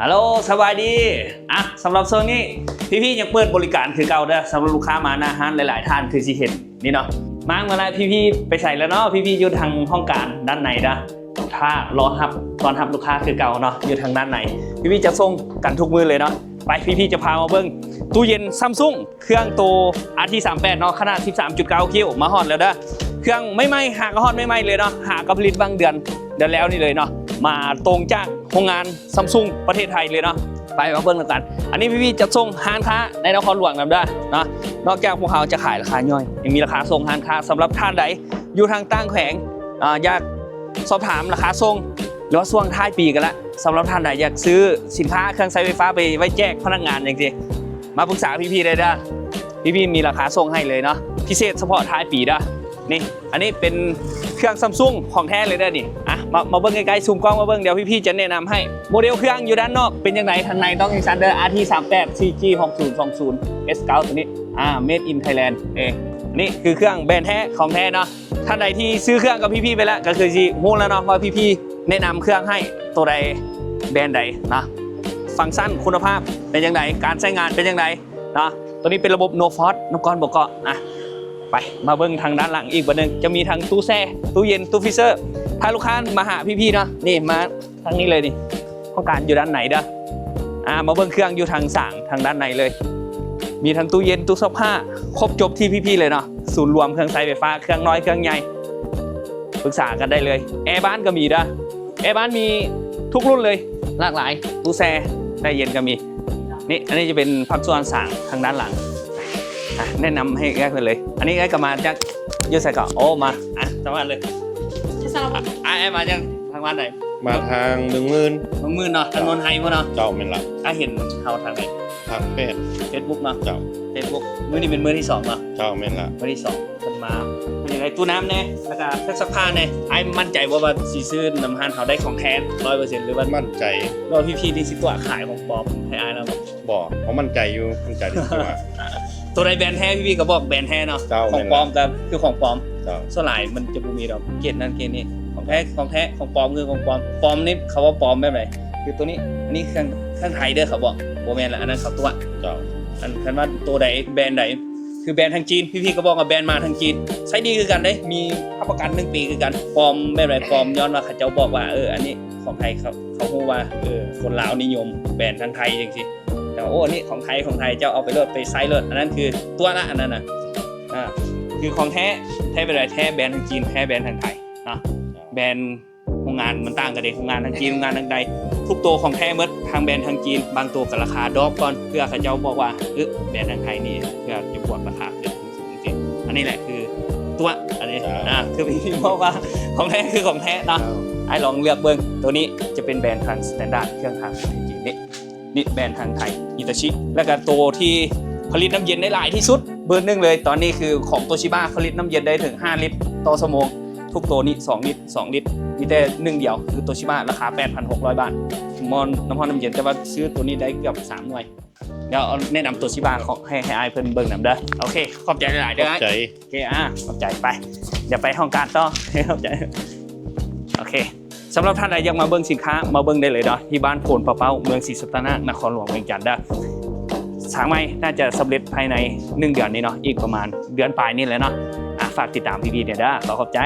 ຮັລໂຫຼ ສະບາຍດີ. ອ່ະ ສຳລັບຊ່ວງນີ້ ພີພີຍັງເປີດບໍລິການຄືເກົ່າເດີ. ສຳລັບລູກຄ້າມາໜ້າຮ້ານ ຫຼາຍໆທ່ານຄືຊິເຫັນນີ້ເນາະ. ມາເມື່ອໄລພີພີໄປໃສແລ້ວເນາະ? ພີພີຢູ່ທາງຫ້ອງການດ້ານໃນເດີ. ຖ້າລໍຮັບ ຕ້ອນຮັບລູກຄ້າຄືເກົ່າເນາະ ຢູ່ທາງດ້ານໃນ. ພີພີຈະສົ່ງກັນທຸກມື້ເລີຍເນາະ. ໄປ ພີພີຈະພາມາເບິ່ງຕູ້ເຢັນ Samsung ເຄື່ອງໂຕ ອາ ທີ ສາມແປດເນາະ ຂະໜາດ ສິບສາມຈຸດເກົ້າ ຄິວ ມາຮອດແລ້ວເດີ. ເຄື່ອງໃໝ່ໆ ຫາກະຮອດໃໝ່ໆເລີຍເນາະ ຫາກະຜະລິດຫວ່າງເດືອນ ເດືອນແລ້ວນີ້ເລີຍເນາະ. ມາຕົງຈາກໂຮງງານ Samsung ປະເທດໄທເລີຍເນາະ. ໄປມາເບິ່ງນຳກັນ. ອັນນີ້ພີພີຈະສົ່ງຮ້ານຄ້າໃນນະຄອນຫຼວງນຳເດີເນາະ. ນອກຈາກພວກເຮົາຈະຂາຍລາຄາຍ່ອຍ ຍັງມີລາຄາສົ່ງຮ້ານຄ້າ. ສຳລັບທ່ານໃດຢູ່ທາງຕ່າງແຂວງ ອາ ຢາກສອບຖາມລາຄາສົ່ງ ຫຼືວ່າຊ່ວງທ້າຍປີກໍໄດ້. ສຳລັບທ່ານໃດຢາກຊື້ສິນຄ້າເຄື່ອງໃຊ້ໄຟຟ້າໄປໄວ້ແຈກພະນັກງານຈັ່ງຊີ້ ມາປຶກສາພີພີໄດ້ເດີ. ພີພີມີລາຄາສົ່ງໃຫ້ເລີຍເນາະ ພິເສດສະເພາະທ້າຍປີເດີ. ນີ້ ອັນນີ້ເປັນເຄື່ອງ Samsung ຂອງແທ້ເລີຍເດີນີ້. ອ່ະ ມາ ມາເບິ່ງໃກ້ໆ ຊູມກ້ອງມາເບິ່ງ ດຽວພີພີຈະແນະນຳໃຫ້. ໂມເດວເຄື່ອງຢູ່ດ້ານນອກເປັນຈັ່ງໃດ? ທາງໃນຕ້ອງຈັ່ງຊັ້ນເດີ ອາ ທີ ສາມແປດ ຊີ ຈີ ຫົກສູນສອງສູນ ເອສ ເກົ້າ ຕົວນີ້ ອ່າ Made in Thailand ເອ ນີ້ຄືເຄື່ອງແບຣນແທ້ຂອງແທ້ເນາະ. ທ່ານໃດທີ່ຊື້ເຄື່ອງກັບພີພີໄປແລ້ວ ກໍຄືຊິຮູ້ແລ້ວເນາະວ່າພີພີແນະນຳເຄື່ອງໃຫ້ໂຕໃດ ແບຣນໃດເນາະ. ຟັງຊັນ ຄຸນນະພາບເປັນຈັ່ງໃດ? ການໃຊ້ງານເປັນຈັ່ງໃດເນາະ? ຕົວນີ້ເປັນລະບົບ No Fault ນ້ຳກ້ອນບໍ່ເກາະ. ອ່ະ ໄປ ມາເບິ່ງທາງດ້ານຫຼັງອີກບາດໜຶ່ງ ຈະມີທັງຕູ້ແຊ່ ຕູ້ເຢັນ ຕູ້ຟຣີເຊີ. ຖ້າລູກຄ້າມາຫາພີພີເນາະ ນີ້ ມາທາງນີ້ເລີຍນີ້ ຫ້ອງການຢູ່ດ້ານໃນເດີ. ອ່າ ມາເບິ່ງເຄື່ອງຢູ່ທາງສາງ ທາງດ້ານໃນເລີຍ. ມີທັງຕູ້ເຢັນ ຕູ້ຊັກຜ້າ ຄົບຈົບທີ່ພີພີເລີຍເນາະ. ສູນລວມເຄື່ອງໃຊ້ໄຟຟ້າ ເຄື່ອງນ້ອຍເຄື່ອງໃຫຍ່ ປຶກສາກັນໄດ້ເລີຍ. ແອບ້ານກໍມີເດີ ແອບ້ານມີທຸກລຸ້ນເລີຍ ຫຼາກຫຼາຍ. ຕູ້ແຊ່ແຊ່ເຢັນກໍມີ. ນີ້ ອັນນີ້ຈະເປັນພາກສ່ວນສາງທາງດ້ານຫຼັງ. ອ່ະ ແນະນຳໃຫ້ເອື້ອຍເພິ່ນເລີຍ. ອັນນີ້ເອື້ອຍກໍມາຈາກ ຢູ່ໃສກໍ? ໂອ້ ມາ ອ່ະ ສະຫວັດເລີຍ. ອ່ະ ອ້າຍ ອ້າຍມາຈາກທາງບ້ານໃດ? ມາທາງເມືອງໝື່ນ. ເມືອງໝື່ນເນາະ ທາງໂນນໄຮພຸ້ນເນາະ. ເຈົ້າ ແມ່ນລະ. ອ້າຍເຫັນເຮົາທາງໃດ? ທາງເຟສ ເຟສບຸກເນາະ. ເຈົ້າ ເຟສບຸກ. ມື້ນີ້ເປັນມື້ທີສອງເນາະ. ເຈົ້າ ແມ່ນລະ ມື້ທີສອງ. ເພິ່ນມາເປັນຈັ່ງໃດ? ຕູ້ນ້ຳແດ່ ແລ້ວກະເຄື່ອງຊັກຜ້າແດ່. ອ້າຍໝັ້ນໃຈບໍ່ວ່າຊິຊື້ນຳຮ້ານເຮົາໄດ້ຂອງແທ້ຮ້ອຍເປີເຊັນ ຫຼືວ່າ ໝັ້ນໃຈ ຫຼືວ່າພີພີນີ້ຊິຕົວະຂາຍຂອງປອມໃຫ້ອ້າຍນຳ? ບໍ່ ເຮົາໝັ້ນໃຈຢູ່ ໝັ້ນໃຈທີ່ສຸດວ່າ ໂຕໃດແບຣນແທ້ ພີພີກໍບອກແບຣນແທ້ເນາະ. ເຈົ້າ ຂອງປອມກໍຄືຂອງປອມ. ເຈົ້າ ສ່ວນຫຼາຍມັນຈະບໍ່ມີດອກ ເກຣດນັ້ນເກຣດນີ້. ຂອງແທ້ ຂອງແທ້ ຂອງປອມຄືຂອງປອມ. ປອມນີ້ເຂົາວ່າປອມແບບໃດ? ຄືໂຕນີ້ ອັນນີ້ເຄື່ອງ ເຄື່ອງໄທເດີ ເຂົາບອກ. ບໍ່ແມ່ນລະ ອັນນັ້ນເຂົາຕົວະ. ເຈົ້າ ອັນຄັນວ່າໂຕໃດແບຣນໃດ ຄືແບຣນທາງຈີນ ພີພີກໍບອກວ່າແບຣນມາທາງຈີນ ໃຊ້ດີຄືກັນເດ້ ມີຮັບປະກັນໜຶ່ງປີຄືກັນ. ປອມແບບໃດ? ປອມຍ້ອນວ່າເຂົາເຈົ້າບອກວ່າ ເອີ ອັນນີ້ຂອງໄທ ເຂົາ ເຂົາຮູ້ວ່າ ເອີ ຄົນລາວນິຍົມແບຣນທາງໄທຈັ່ງຊີ້. ແຕ່ວ່າ ໂອ້ ອັນນີ້ຂອງໄທ ຂອງໄທ ເຈົ້າເອົາໄປໂລດ ໄປໃຊ້ໂລດ. ອັນນັ້ນຄືຕົວະລະ ອັນນັ້ນນະ. ອ່າ ຄືຂອງແທ້ ແທ້ແບບໃດ? ແທ້ແບຣນທາງຈີນ ແທ້ແບຣນທາງໄທເນາະ. ແບຣນ ໂຮງງານມັນຕ່າງກັນເດ້ ໂຮງງານທາງຈີນ ໂຮງງານທາງໃດ ທຸກໂຕຂອງແທ້ໝົດ. ທາງແບຣນທາງຈີນບາງໂຕກໍລາຄາດຣອບກ່ອນ ເພື່ອເຂົາເຈົ້າບອກວ່າ ເອີ ແບຣນທາງໄທນີ້ ເພື່ອຈະບວກລາຄາຂຶ້ນສູງໆ. ອັນນີ້ແຫຼະຄືຕົວະ ອັນນີ້ ອ່າ ອ່າ ຄືພີ່ບອກວ່າຂອງແທ້ຄືຂອງແທ້ເນາະ. ເຈົ້າ ອ້າຍລອງເລືອກເບິ່ງ ໂຕນີ້ຈະເປັນແບຣນທາງສະແຕນດາດ ເຄື່ອງທາງຈີນນີ້. ນີ້ແບຣນທາງໄທ ຮິຕາຊິ ແລ້ວກະໂຕທີ່ຜະລິດນ້ຳເຢັນໄດ້ຫຼາຍທີ່ສຸດ ເບີໜຶ່ງເລີຍຕອນນີ້ ຄືຂອງໂຕຊິບາ ຜະລິດນ້ຳເຢັນໄດ້ເຖິງຫ້າລິດຕໍ່ຊົ່ວໂມງ. ທຸກໂຕນີ້ສອງລິດ ສອງລິດ ມີແຕ່ໜຶ່ງດຽວ ຄືໂຕຊິບາ ລາຄາແປດພັນຫົກຮ້ອຍບາດ. ໝໍ້ນ້ຳຮ້ອນນ້ຳເຢັນ ແຕ່ວ່າຊື້ໂຕນີ້ໄດ້ເກືອບສາມໜ່ວຍ. ດຽວເອົາແນະນຳໂຕຊິບາຂອງ ໃຫ້ ໃຫ້ອ້າຍເພິ່ນເບິ່ງນຳເດີ. ໂອເຄ ຂອບໃຈຫຼາຍໆເດີ. ຂອບໃຈ. ໂອເຄ ອ່າ ຂອບໃຈ. ໄປ ດຽວໄປຫ້ອງການຕໍ່. ຂອບໃຈ. ໂອເຄ ສຳລັບທ່ານໃດຢາກມາເບິ່ງສິນຄ້າ ມາເບິ່ງໄດ້ເລີຍເນາະ ທີ່ບ້ານໂພນປາເປົ້າ ເມືອງສີສັດຕະນາກ ນະຄອນຫຼວງວຽງຈັນເດີ. ສາງໃໝ່ໜ້າຈະສຳເລັດພາຍໃນໜຶ່ງເດືອນນີ້ເນາະ ອີກປະມານເດືອນປາຍນີ້ແຫຼະເນາະ. ອ່າ ຝາກຕິດຕາມພີພີແດ່ເດີ. ຂໍຂອບໃຈ.